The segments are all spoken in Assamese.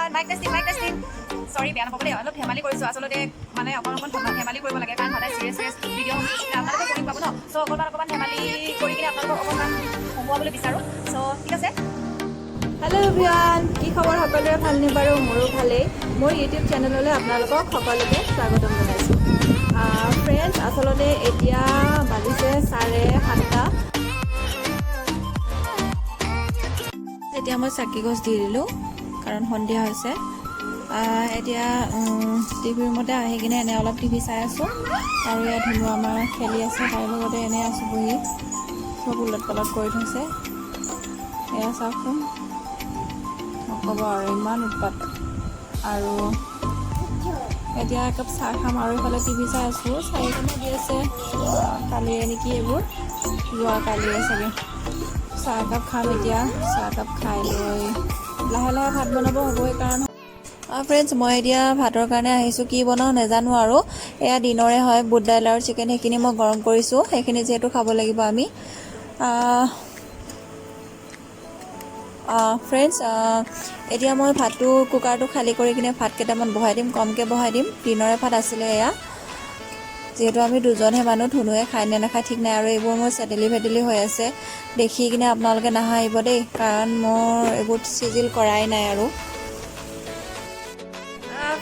Everyone, mic testing, mic testing. Sorry, বেয়া নাপাব দেই, অলপ ধেমালি কৰিছোঁ। আচলতে মানে অকণ অকণ ধেমালি কৰিব লাগে, কাৰণ সদায় চিৰিয়াছ চিৰিয়াছ ভিডিঅ' আপোনালোকে বৰিং পাব ন। চ' অকণমান অকণমান ধেমালি কৰি কিনে আপোনালোকক অকণমান হহুৱাবলৈ বিচাৰোঁ। চ' ঠিক আছে। হেল্ল' এভৰিৱান, কি খবৰ সকলোৰে? ভালনে বাৰু? মোৰো ভালেই। মোৰ ইউটিউব চেনেললৈ আপোনালোকক সকলোকে স্বাগতম জনাইছোঁ। ফ্ৰেণ্ডছ, আচলতে এতিয়া বাজিছে 7:30। এতিয়া মই চাকি গছ দি দিলোঁ, কাৰণ সন্ধিয়া হৈছে। এতিয়া টিভি ৰুমতে আহি কিনে এনে অলপ টিভি চাই আছোঁ আৰু ইয়াত ধুনু আমাৰ খেলি আছে, তাইৰ লগতে এনেই আছোঁ বহি। চব ওলট পালট কৰি থৈছে, এয়া চাওকচোন। নক'ব আৰু, ইমান উৎপাত। আৰু এতিয়া একাপ চাহ খাম আৰু এইফালে টিভি চাই আছোঁ। চাৰিখনে দি আছে, কালিৰে নেকি এইবোৰ, যোৱা কালিৰে চাগে। চাহ একাপ খাম এতিয়া। চাহ একাপ খাই লৈ লাহে লাহে ভাত বনাব হ'বই, কাৰণ ফ্ৰেণ্ডছ, মই এতিয়া ভাতৰ কাৰণে আহিছোঁ। কি বনাওঁ নাজানো। আৰু এয়া দিনৰে হয়, বুট দাইল আৰু চিকেন, সেইখিনি মই গৰম কৰিছোঁ। সেইখিনি যিহেতু খাব লাগিব আমি। ফ্ৰেণ্ডছ, এতিয়া মই ভাতটো কুকাৰটো খালী কৰি কিনে ভাত কেইটামান বহাই দিম, কমকৈ বহাই দিম। দিনৰে ভাত আছিলে এয়া। যিহেতু আমি দুজনহে মানুহ, ধুনুৱে খায় নে নাখায় ঠিক নাই। আৰু এইবোৰ মোৰ চেদেলি ভেদেলি হৈ আছে, দেখি কিনে আপোনালোকে নাহাঁহিব দেই, কাৰণ মোৰ এইবোৰ চিজিল কৰাই নাই। আৰু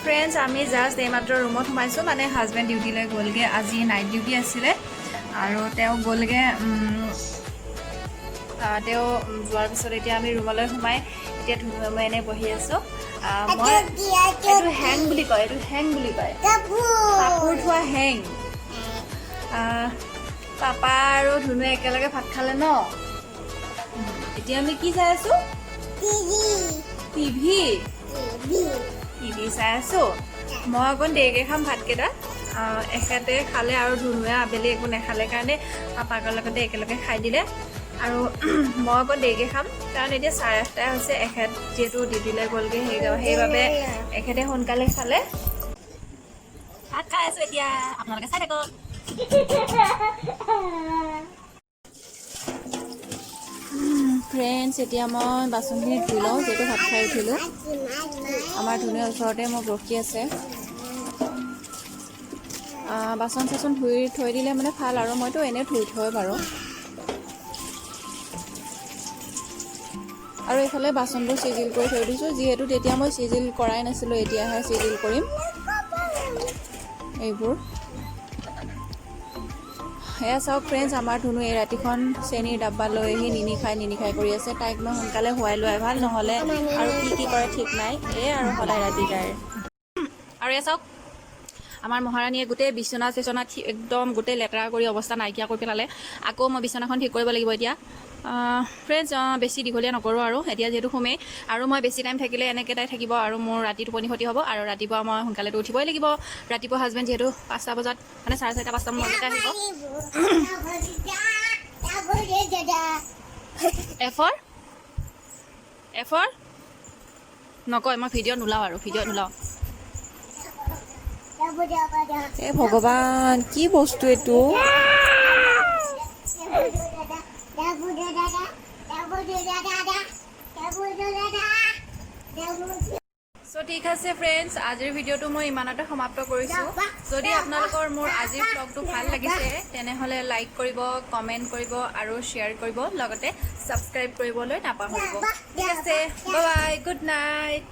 ফ্ৰেণ্ডছ, আমি জাষ্ট এইমাত্ৰ ৰুমত সোমাইছোঁ। মানে হাজবেণ্ড ডিউটিলৈ গ'লগৈ, আজি নাইট ডিউটি আছিলে আৰু তেওঁ গ'লগৈ। তেওঁ যোৱাৰ পিছত এতিয়া আমি ৰুমলৈ সোমাই এতিয়া ধুনুৱে মই এনেই বহি আছোঁ। মই এইটো হেং বুলি কয়, এইটো হেং বুলি কয়, কাপোৰ থোৱা হেং। পাপা আৰু ধুনুৱে একেলগে ভাত খালে ন। এতিয়া আমি কি চাই আছো? টিভি, টিভি চাই আছো। মই অকণ দেৰিকৈ খাম ভাতকেইটা। এখেতে খালে আৰু ধুনুৱে আবেলি একো নাখালে কাৰণে পাপাকৰ লগতে একেলগে খাই দিলে। আৰু মই অকণ দেৰিকৈ খাম, কাৰণ এতিয়া 8:30 হৈছে। এখেত যিহেতু ডিউটিলৈ গ'লগৈ, সেইবাবে এখেতে সোনকালে খালে। ভাত খাই আছো এতিয়া, আপোনালোকে চাই থাকক। ফ্ৰেণ্ডছ, এতিয়া মই বাচনখিনি ধুই লওঁ, যিহেতু ভাত খাই উঠিলোঁ। আমাৰ ধুনুৱে ওচৰতে মোক ৰখি আছে। বাচন চাচন ধুই থৈ দিলে মানে ভাল আৰু মইতো এনেই ধুই থৈ বাৰু। আৰু এইফালে বাচনবোৰ চিজিল কৰি থৈ দিছোঁ, যিহেতু তেতিয়া মই চিজিল কৰাই নাছিলোঁ, এতিয়াহে চিজিল কৰিম এইবোৰ। এয়া চাওক ফ্ৰেণ্ডছ, আমাৰ ধুনু এই ৰাতিখন চেনীৰ ডাব্বা লৈ আহি নিনি খাই নিনি খাই কৰি আছে। তাইক মই সোনকালে শুৱাই লোৱাই ভাল, নহ'লে আৰু কি কি কৰে ঠিক নাই। এই আৰু সদায় ৰাতি তাইৰ। আৰু এয়া চাওক, আমাৰ মহাৰাণীয়ে গোটেই বিচনা চিচনা একদম গোটেই লেতেৰা কৰি অৱস্থা নাইকিয়া কৰি পেলালে। আকৌ মই বিচনাখন ঠিক কৰিব লাগিব এতিয়া। ফ্ৰেণ্ডছ, বেছি দীঘলীয়া নকৰোঁ আৰু এতিয়া যিহেতু শুমেই আৰু মই বেছি টাইম থাকিলে এনেকৈ তাই থাকিব আৰু মোৰ ৰাতি টোপনি ক্ষতি হ'ব। আৰু ৰাতিপুৱা মই সোনকালেতো উঠিবই লাগিব। ৰাতিপুৱা হাজবেণ্ড যিহেতু 5টা বজাত, মানে 4:30 5টামান বজাতে আহিব। এফৰ এফৰ নকয়, মই ভিডিঅ' নোলাওঁ আৰু ভিডিঅ' নোলাওঁ। এই ভগৱান, কি বস্তু এইটো? চ' ঠিক আছে ফ্ৰেণ্ডছ, আজিৰ ভিডিঅ'টো মই ইমানতে সমাপ্ত কৰিছোঁ। যদি আপোনালোকৰ মোৰ আজিৰ ভ্লগটো ভাল লাগিছে, তেনেহ'লে লাইক কৰিব, কমেণ্ট কৰিব আৰু শ্বেয়াৰ কৰিব, লগতে ছাবস্ক্ৰাইব কৰিবলৈ নাপাহৰিব। ঠিক আছে, বাই, গুড নাইট।